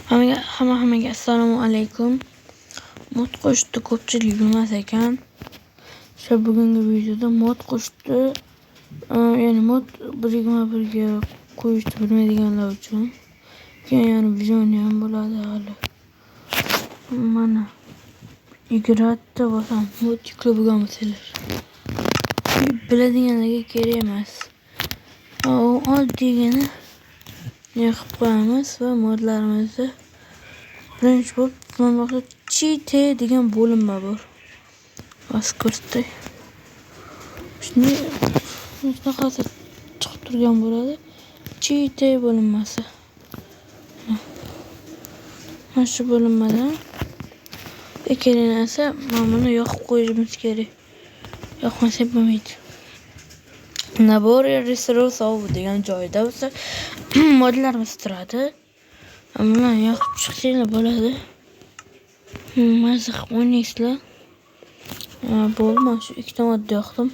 Hammaga assalomu alaykum. Mod qo'shdi ko'pchilik bilmas ekan. O'sha bugungi videoda mod qo'shdi, ya'ni mod 1.21 ga qo'yishni bilmaydiganlar uchun. Keyin yana videoni ham bo'ladi hali. Mana igratda bo'lsam mod yuklab bo'lgan bo'lsanglar. Biladiganlarga kerak emas. U oddiygina yoqib qo'yamiz va modlarimizni birinchi bo'lib mana bu CT degan bo'linma bor. Hozir ko'rsatay. Shuni shunaqasi chiqib turgan bo'ladi. CT bo'linmasi. Mana shu bo'linmadan kerak narsa mana buni yoqib qo'yishimiz kerak. Yoqmasak bo'lmaydi. Набор ресурсов degan joyda bo'lsa modlarimiz turadi. Buni yoqib chiqsanglar bo'ladi. Mazza qilib o'ynaysizlar. Bo'ldi, mana shu ikkita modda yoqdim.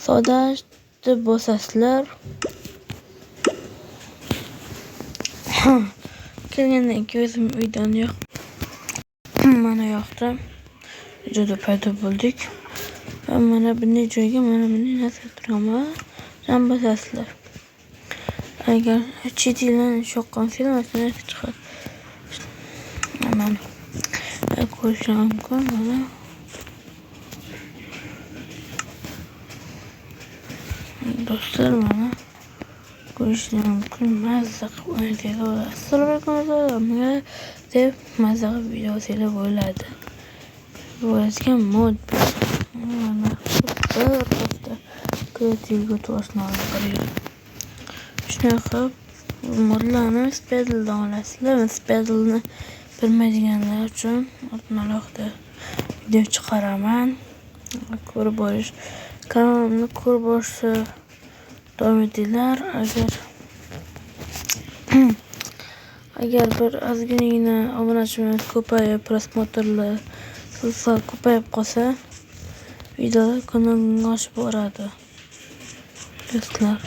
Создать deb bosasizlar. Kelgandan keyin o'zim uydan yoq. Mana yoqdim. Joyda paydo bo'ldik. Va mana bunday joyga mana bunday narsa turgan. Ham bosasizlar. Agar chetinglarni yoqqansanglar mana shu narsa chiqadi. Mana ko'rishlar mumkin mana. Do'stlar mana ko'rishlar mumkin. Mazza qilib o'ynasanglar bo'ladi. Assalomu alaykum deb mazza qilib video olsanglar bo'ladi. Bo'ladigan mod. Mana bir hafta kreativga o'tib olib. Shunday qilib modlarni Spedaldan olasizlar. Spedalni bilmaydiganlar uchun alohida video chiqaraman. Ko'rib borish, kanalimni ko'rib borishni davom etinglar. Agar bir ozginagina obunachilarimiz ko'payib, prosmotrlar sal ko'payib qolsa, videolar kundan kunga oshib boradi. Do'stlar.